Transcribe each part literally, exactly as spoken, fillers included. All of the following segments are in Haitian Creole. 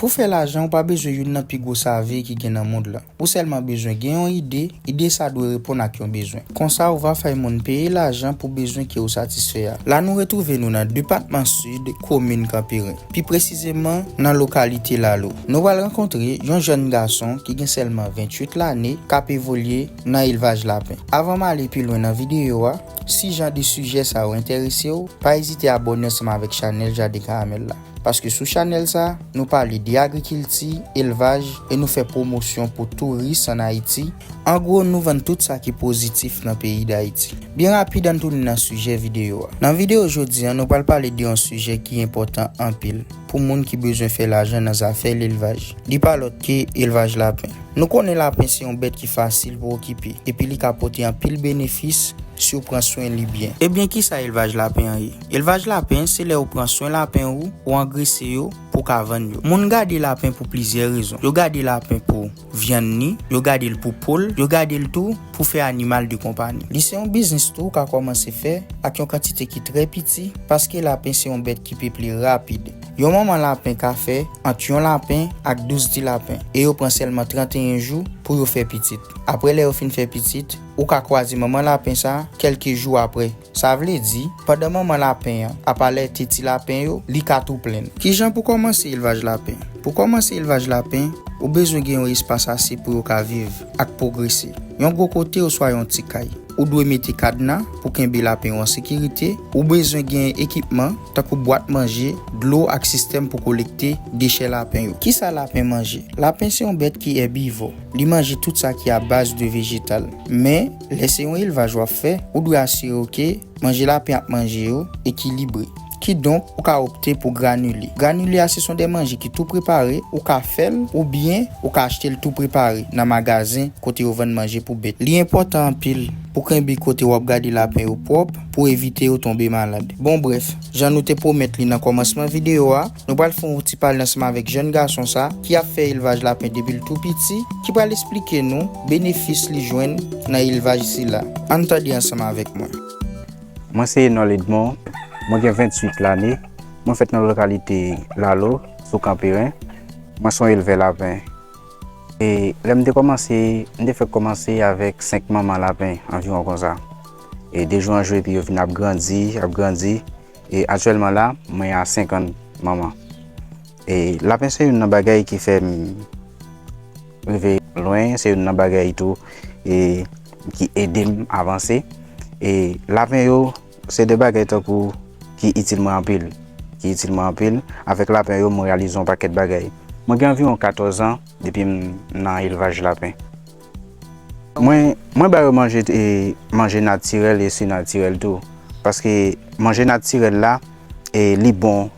Pou fè lajan, ou pa bezwen youn nan pi gwo save ki gen nan mond lan. Ou sèlman bezwen gen yon ide, ide sa dwe reponn ak yon bezwen. Konsa, ou va fè moun peye lajan pou bezwen ke ou satisfè a. La, nou retwouve nou nan depatman Sid, komin Kanperen, pi presizeman nan lokalite Lalo. Nou pral rankontre yon jèn gason ki gen sèlman venntuit lane, k ap evolye nan elvaj lapen. Avan m ale pi lwen nan videyo a, si jan de sijè sa yo enterese w, pa ezite abòne ansanm avèk chanèl Jaden Karamèl la. Paske sou chanèl sa, nou pale de agrikilti, elvaj, e nou fè pwomosyon pou touris ann Ayiti. An gwo, nou vann tout sa ki pozitif nan peyi Dayiti. Byen rapid, ann tounen nan sijè videyo a. Nan videyo jodi a, nou pral pale de yon sijè ki enpòtan anpil pou moun ki bezwen fè lajan nan zafè lelvaj. Li pa lòt ke elvaj lapen. Nou konnen lapen se yon bèt ki fasil pou okipe, epi li ka pote anpil benefis si w pran swen li byen. Ebyen, kisa elvaj lapen an ye? Elvaj lapen se lè ou pran swen lapen ou, ou angrese yo pou w ka vann yo. Moun gade lapen pou plizyè rezon. Yo gade lapen pou vyann ni, yo gade l pou po l, yo gade l tou pou fè animal de konpanyi. Li se yon biznis tou ou ka kòmanse fè ak yon kantite ki trè piti, paske lapen se yon bèt ki peple rapid. Yon manman lapen ka fè ant yon lapen ak douz ti lapen, e yo pran sèlman tranteyen jou pou yo fè pitit. Apre lè yo fin fè pitit, ou ka kwaze manman lapen sa kèlke jou apre. Sa vle di, pandan manman lapen an ap alète ti lapen yo, li ka tou plenn. Kijan pou kòmanse elvaj lapen? Pou kòmanse elvaj lapen, ou bezwen gen yon espas ase pou yo ka viv ak pwogrese. Yon gwo kote oswa yon ti kay. Ou dwe mete kadna pou kenbe lapen yo an sekirite. Ou bezwen gen ekipman, tankou bwat manje, dlo ak sistèm pou kolekte dechè lapen yo. Kisa lapen manje? Lapen se yon bèt ki èbivò. Li manje tout sa ki a baz de vejetal. Men, lè se yon elvaj w ap fè, ou dwe asire w ke manje lapen ap manje yo ekilibre. Kidonk, ou ka opte pou granile. Granile a se son de manje ki tou prepare, ou ka fè l, oubyen ou ka achte l tou prepare nan magazen kote yo vann manje pou bèt. Li enpòtan anpil pou kenbe kote w ap gade lapen yo pwòp pou evite yo tonbe malad. Bon, brèf, jan nou te pwomèt li nan kòmansman videyo a, nou pral fè yon ti pale ansanm avèk jèn gason sa ki ap fè elvaj lapen depi l tou piti, ki pral esplike nou benefis li jwenn nan elvaj sila. Ann tande ansanm avèk mwen. Mwen se Enol Edmond, mwen gen venntuit lane, mwen fèt nan lokalite Lalo, sou Kanperen. Mwen se yon elvè lapen. E lè m te kòmanse, m te fèk kòmanse avèk senk manman lapen anviwon konsa. E de jou an jou, epi yo vin ap grandi, ap grandi. E aktyèlman la, mwen a senkant manman. E lapen se youn nan bagay ki fè m rive lwen, se youn nan bagay tou, e ki ede m avanse. E lapen yo, se de bagay tankou ki itil mwen anpil, ki itil mwen anpil. Avèk lapen yo, mwen reyalize yon pakèt bagay. Mwen gen anviwon katòz an depi m nan elvaj lapen. Mwen, mwen ba yo manje, e, manje natirèl e sinatirèl tou. Paske manje natirèl la, e, li bon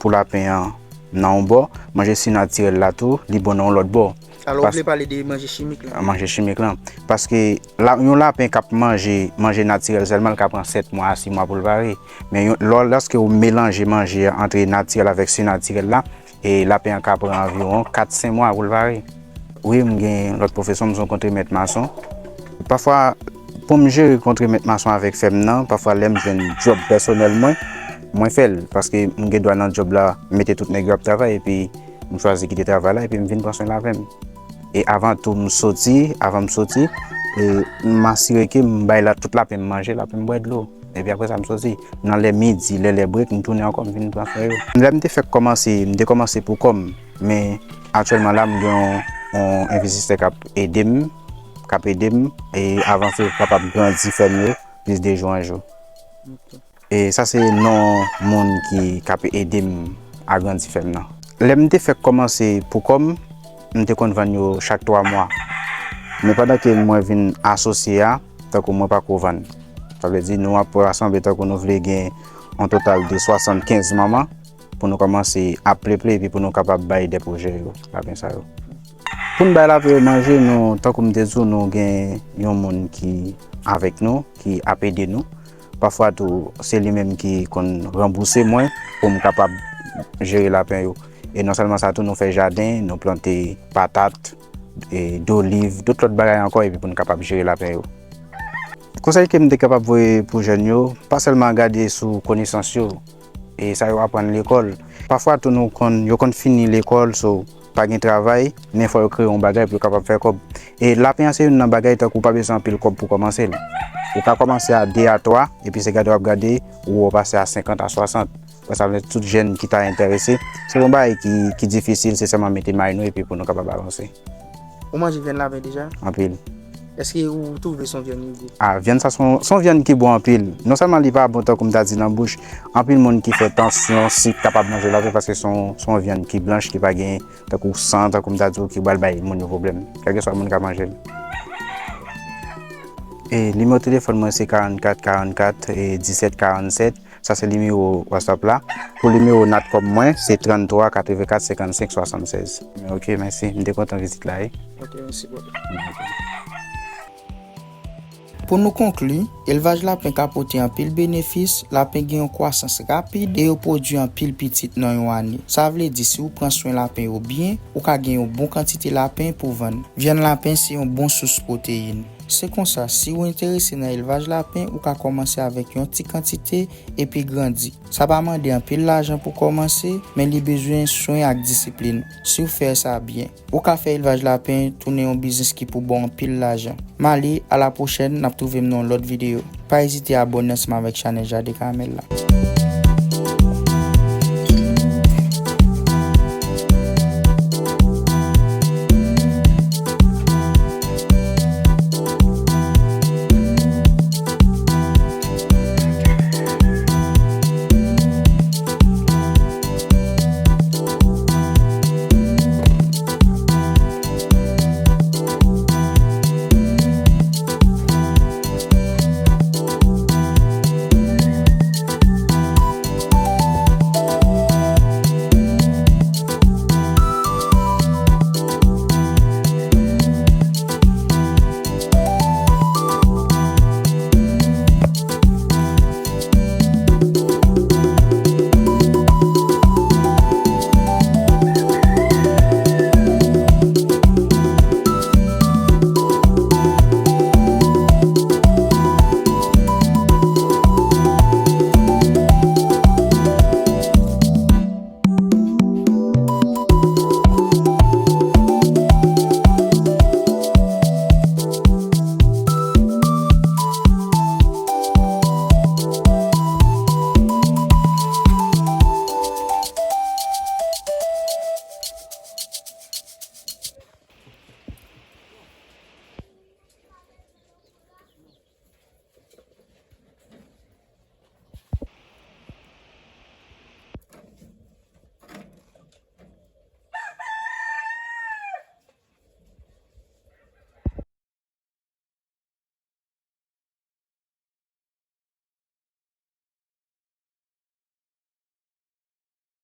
pou lapen an nan yon bò, manje sinatirèl la tou, li bon nan yon lòt bò. Alò, ou vle pale de manje chimik la? Manje chimik lan. Paske la, yon lapen k ap manje manje natirèl sèlman, l ka pran sèt mwa a sis mwa pou l pare. Men yon, lò, lòske ou melanje manje ant natirèl avèk sinatirèl la, e lapen an ka pran anviwon kat senk mwa pou l pare. Wi, m gen lòt pwofesyon, m rankontre mèt mason. Pafwa, pou m jere kontre mèt mason avèk fèm nan, pafwa lè m jwenn djòb pèsonèl mwen, mwen fè l, paske m gen dwa nan djòb la, m mete tout nèg yo ap travay, epi m chwazi kite travay la, epi m vin pran swen lapen m. E avan tou, m soti, avan m soti, e m asire ke m bay la, tout lapen m manje, lapen m bwè dlo. Epi apre sa, m soti. Nan lè midi, lè, lè brek, m tounen ankò, m vin pran swen yo. Lè m te fèk kòmanse, m te kòmanse pou kò m. Men aktyèlman la, m gen yon, yon envestisè k ap ede m, k ap ede m, e avanse pou kapab grandi fèm yo plis de jou an jou. E sa se non moun ki, k ap ede m agrandi fèm nan. Lè m te fèk kòmanse pou kò m, m te konn vann yo chak twa mwa. Men pandan ke mwen vin asosye a, tankou mwen pako vann. Sa vle di nou ap rasanble tankou nou vle gen yon total de swasannkenz manman pou nou kòmanse ap pleple epi pou nou kapab bay de pwojè yo, lapen sa yo. Pou n bay lapen yo manje, nou, tankou m te di w, nou gen yon moun ki avèk nou, ki ap ede nou. Pafwa tou, se li menm ki konn ranbouse mwen pou m kapab jere lapen yo. E non sèlman sa tou, nou fè jaden, nou plante patat, e doliv, tout lòt bagay ankò, epi pou n kapab jere lapen yo. Konsèy ke m te kapab voye pou jèn yo, pa sèlman gade sou konesans yo, e sa yo aprann lekòl, Pafwa tou nou konn, yo konn fini lekòl, so pa gen travay, men fò yo kreye yon bagay pou yo kapab fè kòb. E lapen an se youn nan bagay tankou w pa bezwen anpil kòb pou kòmanse l. Ou ka kòmanse a de a twa, epi se gade w ap gade, ou wè w pase a senkant a swasant. Bon, sa vle di tout jèn ki ta enterese. Se yon bagay ki, ki difisil, se sèlman mete may nou epi pou nou kapab avanse. Ou manje vyann lapen deja? Anpil. Èske ou twouve se yon vyann ki gou? A, vyann sa se yon, se yon vyann ki bon anpil. Non sèlman li pa bon tankou m ta di nan bouch, anpil moun ki fè tansyon, sik, kapab manje lapen paske se yon, se yon vyann ki blanch, ki pa gen tankou san, tankou m ta di w, ki pral bay moun yo pwoblèm. Kèlkeswa moun ka manje l. E nimewo telefòn mwen se karannkat karannkat e disèt karannsèt. Sa se nimewo WhatsApp la. Pou nimewo Natcom mwen, se tranntwa katrevenkat senkannsenk swasannsèz. Ok, mèsi. M te kontan vizit la, wi. Ok, mèsi, bro. Pou nou konkli, elvaj lapen ka pote anpil benefis, lapen gen yon kwasans rapid e yo pwodui anpil pitit nan yon ane. Sa vle di, si w pran swen lapen yo byen, ou ka gen yon bon kantite lapen pou vann. Vyann lapen se yon bon sous pwoteyin. Se konsa, si w enterese nan elvaj lapen, ou ka kòmanse avèk yon ti kantite epi grandi. Sa pa mande anpil lajan pou kòmanse, men li bezwen swen ak disiplin. Si w fè sa byen, ou ka fè elvaj lapen tounen yon biznis ki pou ba w anpil lajan. M ale, a la pwochèn, n ap twouve m nan yon lòt videyo. Pa ezite abòne ansanm avèk chanèl Jaden Karamèl la.